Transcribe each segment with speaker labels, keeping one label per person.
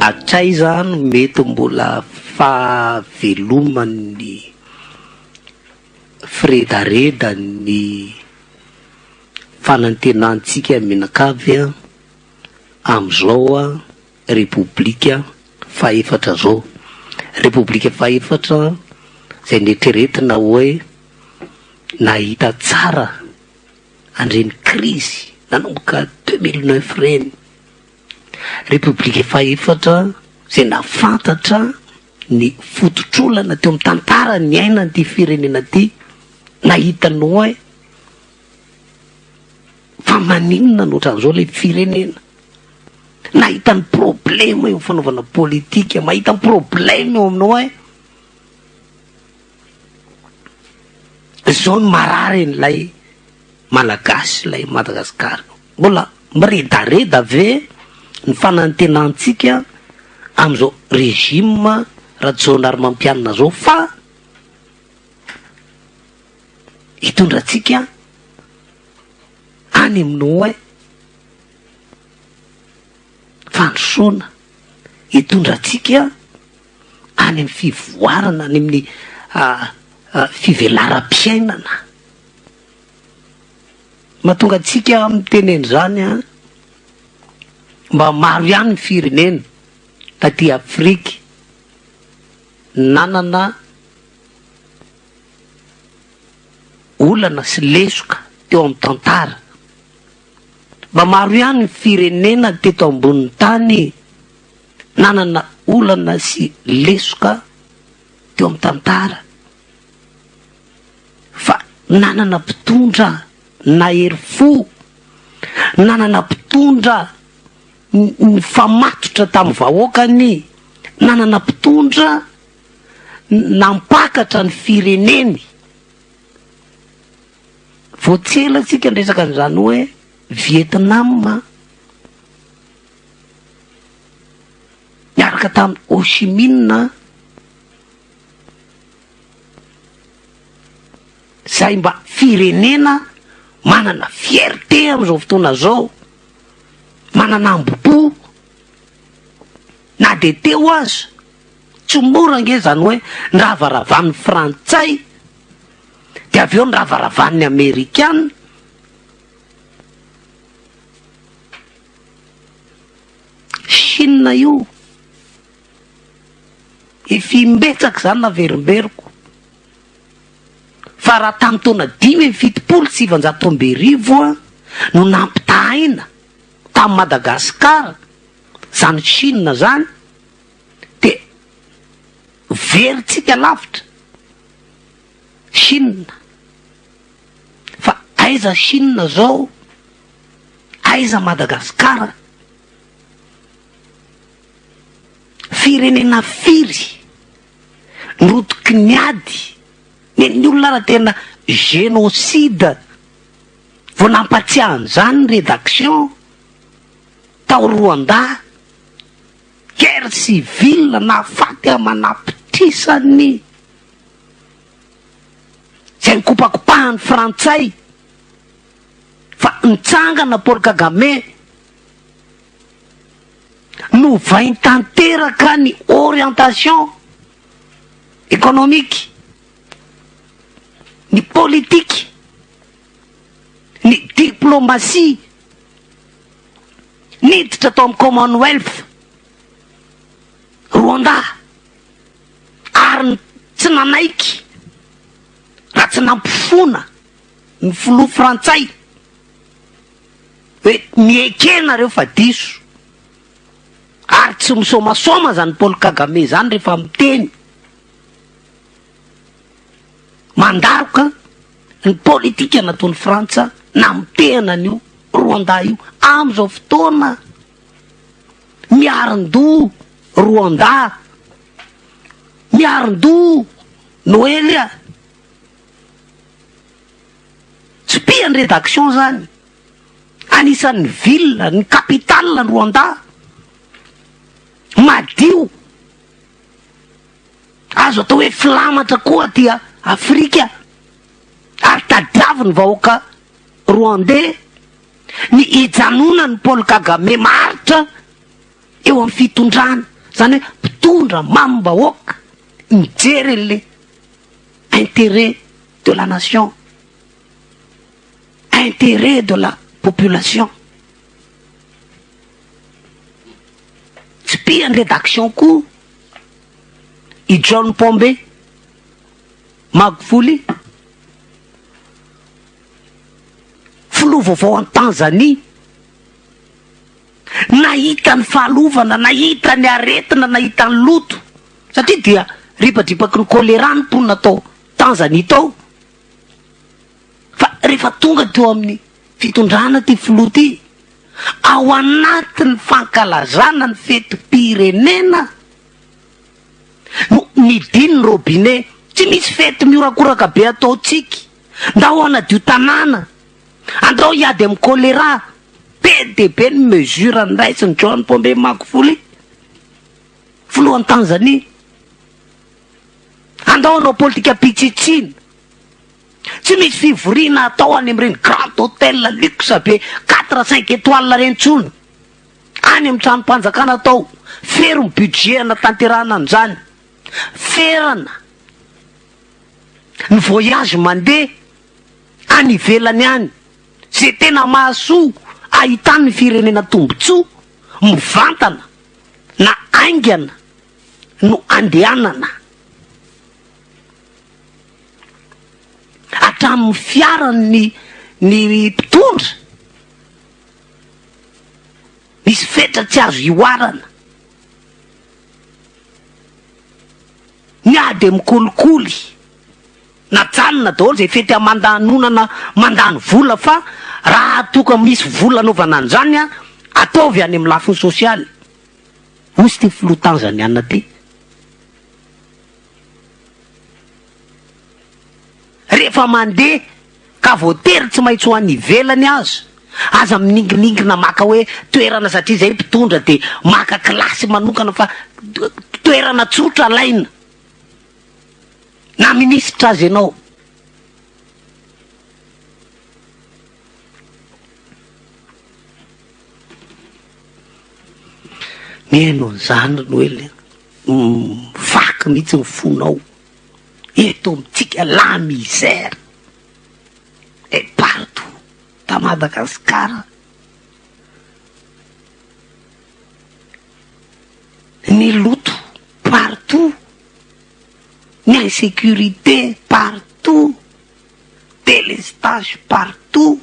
Speaker 1: Hatraiza no mety mbola fahaveloman'ny firedaredan'ny fanantenantsika mianakavy amin'izao Repoblika fahefatra izao? Repoblika fahefatra izay neritreretina hoe nahita tsara an'ireny krizy nanomboka 2009 ireny. Repoblika fahefatra izay nahafantatra ny fototr'olana teo amin'ny tantara niainan'ity firenena ity, nahita ny hoe fa maninona no ohatran'izao ilay firenena, nahita ny problema eo amin'ny fanaovana politika, mahita ny problema eo amin'ny hoe Izao no marary an'ilay Malagasy, ilay Madagasikara. Mbola miredareda ve ny fanantenantsika amin'izao régime Rajaonarimampianina izao fa hitondra antsika any amin'ny hoe fandrosoana, hitondra antsika any amin'ny fivoarana, any amin'ny fivelaram-piainana. Mahatonga antsika miteny an'izany an, mba maro ihany ny firenena taty Afrika nanana olana sy lesoka teo amin'ny tantara. Mba maro ihany ny firenena teto ambonin'ny tany nanana olana sy lesoka teo amin'ny tantara fa nanana mpitondra nahery fo, nanana mpitondra nifamatotra tamin'ny vahoakany, nanana mpitondra nampakatra ny fireneny. Vao tsy ela tsika niresaka an'izany hoe Vietnam niaraka tamin'i Ho Chi Minh izay mba firenena manana fierté amin'izao fotoana izao, manana ambo-po na dia teo aza, tsy mora ange izany hoe nravaravan'ny frantsay dia avy eo nravaravan'ny amerikana. Chine io efa imbetsaka izany naverimberiko fa raha tamin'ny taona 1975 no nampitahaina tamin'i Madagasikara izany Chine izany dia very tsika lavitra Chine fa aiza Chine zao aiza Madagascar firenena firy rotiky ny ady nen'ny olona ara tena génocide vao nampatsiahy an'izany ny rédaction tao Rwanda guerre civile nahafaty aman'apitrisany izay nikopakopahan'ny frantsay fa nitsangana Paul Kagame novainy tanteraka ny orientation économique ny politique ny diplomatie niditra tao amin'ny Commonwealth Rwanda ary tsy nanaiky raha tsy nampifona ny filoha frantsay hoe mieke nareo fa diso ary tsy misomasoma zany Paul Kagame zany rehefa miteny mandaroka ny politika nataon'i Frantsa namotehana an'io Rwanda io amin'izao fotoana miarin-doha Rwanda miarin-doha Noely a Tsipihany rédaction zany. Anisan'ny ville, ny capitale ny Rwanda. Madio. Azo atao hoe filamatra koa aty Afrika. Ary tadiavin'ny vahoaka Rwandais. Ny hijanonan'i Paul Kagame maharitra eo amin'ny fitondrana, izany hoe mpitondra mamim-bahoaka, mijery an'le intérêt de la nation, intérêt de la population. Tsipihan'ny rédaction koa i John Pombe Magufuli, filoha vaovao any Tanzania, nahita ny fahalovana, nahita ny aretina, nahita ny loto, satria dia ripadripaky ny choléra ny mponina tao Tanzania tao, fa rehefa tonga teo amin'ny fitondrana ity filoha ity, ao anatin'ny fankalazana ny fetim-pirenena no nidiny ny robinet, tsy misy fety mihorakoraka be ataontsika, ndao hanadio tanàna, andao hiady amin'ny choléra, be dia be ny mesure noraisin'i John Pombe Magufuli, filohan'i Tanzanie, andao hanao politikam-pitsitsiana. Tsy misy fivoriana atao any amin'ireny grand hotel luxe be quatre cinq étoiles ireny intsony. Any amin'ny tranom-panjakana atao. Fero ny budget hanatanterahana an'izany. Ferana ny voyage mandeha any ivelany any. Izay tena mahasoa ahitan'ny firenena tombontsoa mivantana na haingana no andehanana. Hatramin'ny fiaran'ny ny mpitondra, misy fetra tsy azo ihoarana. Ny ady amin'ny kolikoly, najanona daholo izay fety aman-danonana mandany vola fa raha toa ka misy vola anaovana an'izany ataovy any amin'ny lafiny sosialy, hoy ity filoha tanzaniana ity. Rehefa mandeha ka voatery tsy maintsy ho any ivelany aza, aza mininginingina maka hoe toerana satria zay mpitondra de maka kilasy manokana fa toerana tsotra alaina na minisitra aza ianao. Mihaino an'izany ry Noely a, mivaky mihitsy ny fonao. Eto amintsika la misère est partout à Madagascar. Ny loto partout, ny insécurité partout, délestage partout.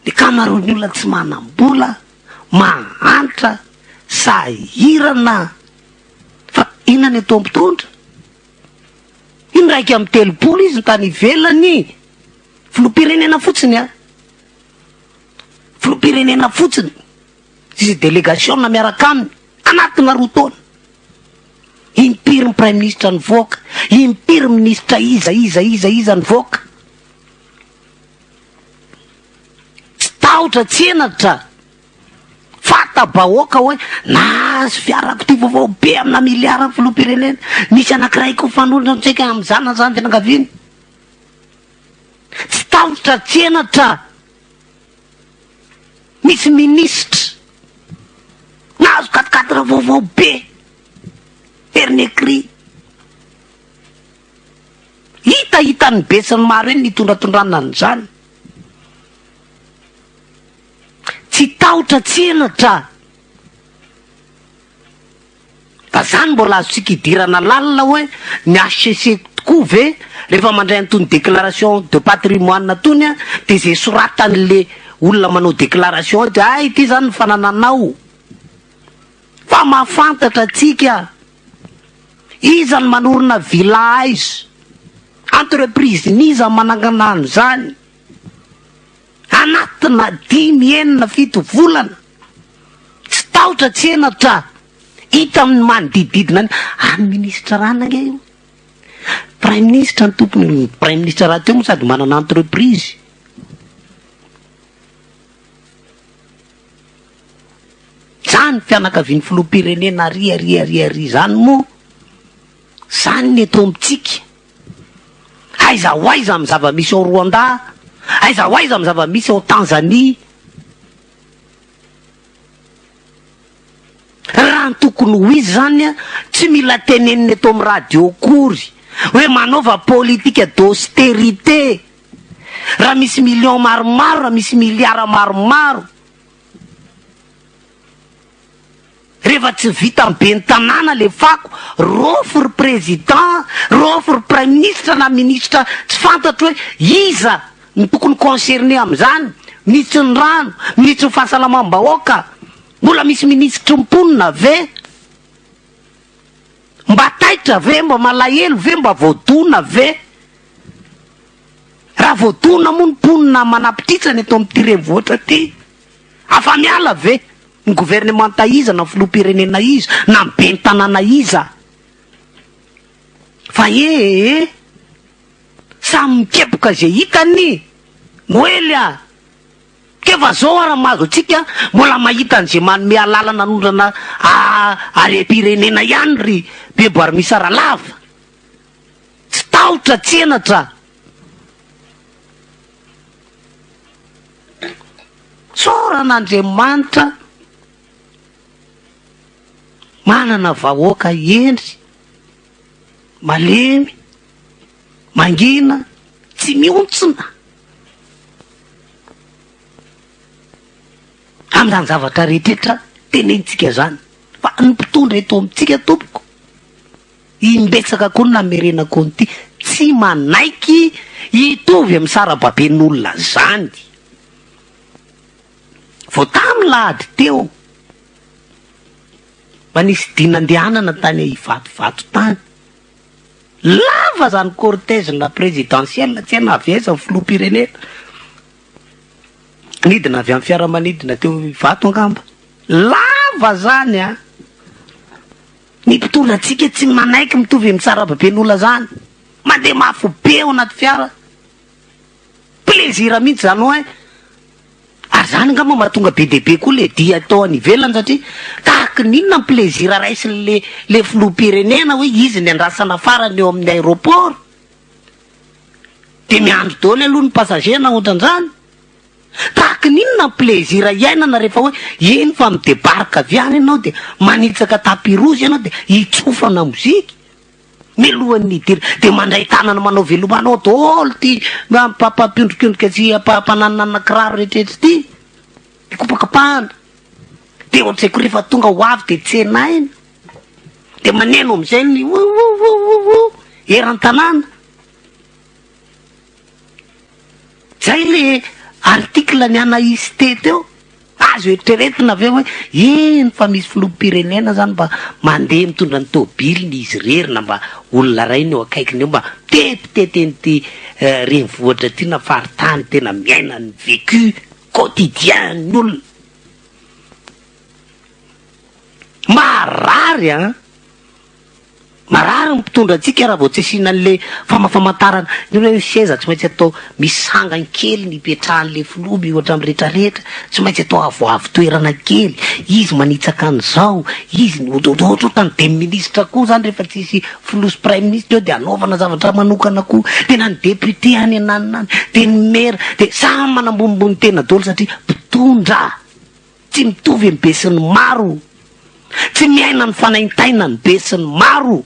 Speaker 1: Ny ankamaroan'ny olona tsy manam-bola, mahantra, sahirana. Fa inona ny atao mpitondra? 31 izy ny tany ivelany. Filoham-pirenena fotsiny a. Filoham-pirenena fotsiny. Tsisy délégation miaraka aminy anatina roa taona. Impiry ny praiminisitra nivoaka, impiry minisitra iza iza iza iza nivoaka. Tsy tahotra tsy henatra. Fanta-bahoaka hoe nahazo fiarakodia vaovao be amina miliara ny filoham-pirenena. Nisy anankiray koa fanolotra antsika amin'ny zanany izany fianakaviany. Tsy tahotra tsy henatra. Misy minisitra nahazo quat-quatre vaovao be. Dernier cri. Hita hitan'ny be sy ny maro eny nitondratondrana an'izany. Tsy tahotra tsy henatra. Fa zany mbola azontsika idirana lalina hoe ny HCC tokoa ve rehefa mandray an'itony déclaration de patrimoine tony an, de ze soratan'le olona manao déclaration ao de hay ity zany ny fanananao. Fa mahafantatra antsika. Iza no manorina villa aiza? Entreprise n'iza no manangana an'izany? Anatina dimy, enina, fito volana. Tsy tahotra, tsy henatra. Hita amin'ny manodidididina any. Any minisitra rana ange io. Praiminisitra ny tompony. Ny praiminisitra rahateo moa sady manana entreprise. Zany fianakavian'ny filoham-pirenena ary ary ary ary zany moa. Zany ny eto amintsika. Aiza ho aiza amin'ny zava-misy ao Rwanda? Aiza ho aiza amin'ny zava-misy ao Tanzania? Raha ny tokony ho izy izany, tsy mila tenenina eto amin'ny radio akory hoe manaova politique d'austérité. Raha misy millions maromaro, raha misy milliards maromaro, rehefa tsy vitan'ny ben'ny tanàna le fako, raofy ry président, raofy ry praiminisitra na minisitra tsy fantatro hoe iza no tokony concerné amin'izany, minisitry ny rano, minisitry ny fahasalamam-bahoaka, mbola misy minisitry ny mponina ve? Mba taitra ve, mba malahelo ve, mba voadona ve? Raha voadona moa ny mponina manapititsany eto amin'ity renivohitra ity, afa-miala ve ny governemanta iza na ny filoham-pirenena iza na ny ben'ny tanàna iza? Fa ee, samy mikepoka izay hitany, Noely a! K'efa zao ara mahazo antsika mbola mahita an'izay manome alalana hanondrana harem-pirenena ihany ry Bebo ary Misaralava. Tsy tahotra tsy henatra. Tsorana Andriamanitra manana vahoaka hendry, malemy, mangina, tsy mihontsina. Amin'izany zavatra rehetra tenenintsika izany fa ny mpitondra eto amintsika tompoko imbetsaka koa no namerenako an'ity tsy manaiky hitovy amin'ny sarababen'olona zany. Vao tamin'ny lahady teo mba nisy dia nandehanana tany Ivatovato tany. Lava zany cortège na présidentiel tsy hay na avy aiza ny filoham-pirenena. Nidina avy amin'ny fiaramanidina teo Ivato angamba. Lava zany an! Ny mpitondra antsika tsy manaiky mitovy amin'ny sarababen'olona zany. Mandeha mafy be ao anaty fiara. Plaisir mihitsy zany hoe Ary zany angamba mahatonga be dia be koa le dia atao any ivelany satria tahaky ny inona ny plaisir raisin'le le filoham-pirenena hoe izy ny andrasana farany eo amin'ny aéroport de miandry daholo aloha ny passager na ohatran'izany. Tahaky ny inona ny plaisir iainana rehefa hoe eny fa mi-debarque avy any ianao de manitsaka tapis rouge ianao de hitsofana moziky. Milohan'ny hidirana dia mandray tanana manao veloma anao daholo ity mpampiondrikondrika sy mpananonanona kiraro rehetrarehetra ity, ikopakopahana, dia ohatr'izay koa rehefa tonga ho avy dia tsenaina, dia maneno amin'izay ny wouwouwouwou eran-tanàna. Zay le article ny Anaïs T teo, azo eritreretina ve hoe eny fa misy filoham-pirenena zany mba mandeha mitondra ny tôbiliny izy irery na mba olona ray ny eo akaikiny eo mba mitety an'ity renivohitra ity na faritany tena miaina ny vécu quotidien ny olona. Marary an! Marary ny mpitondra antsika raha vao tsy asiana an'le famafamantarana, ny hoe seza tsy maintsy atao misy sangany kely ny ipetrahan'le filoha miohatra amin'ny retraretra, tsy maintsy atao avoavo toerana kely, izy manitsaka an'izao, izy ny ohatrohatran'ny de ny ministra koa zany rehefa tsisy filoha sy praiminisitra eo de anaovana zavatra manokana koa, de na ny député any ananona any, de ny maire, de samy manambonimbony tena daholo satria mpitondra. Tsy mitovy ny be sy ny maro. Tsy miaina ny fanaintainan'ny be sy ny maro.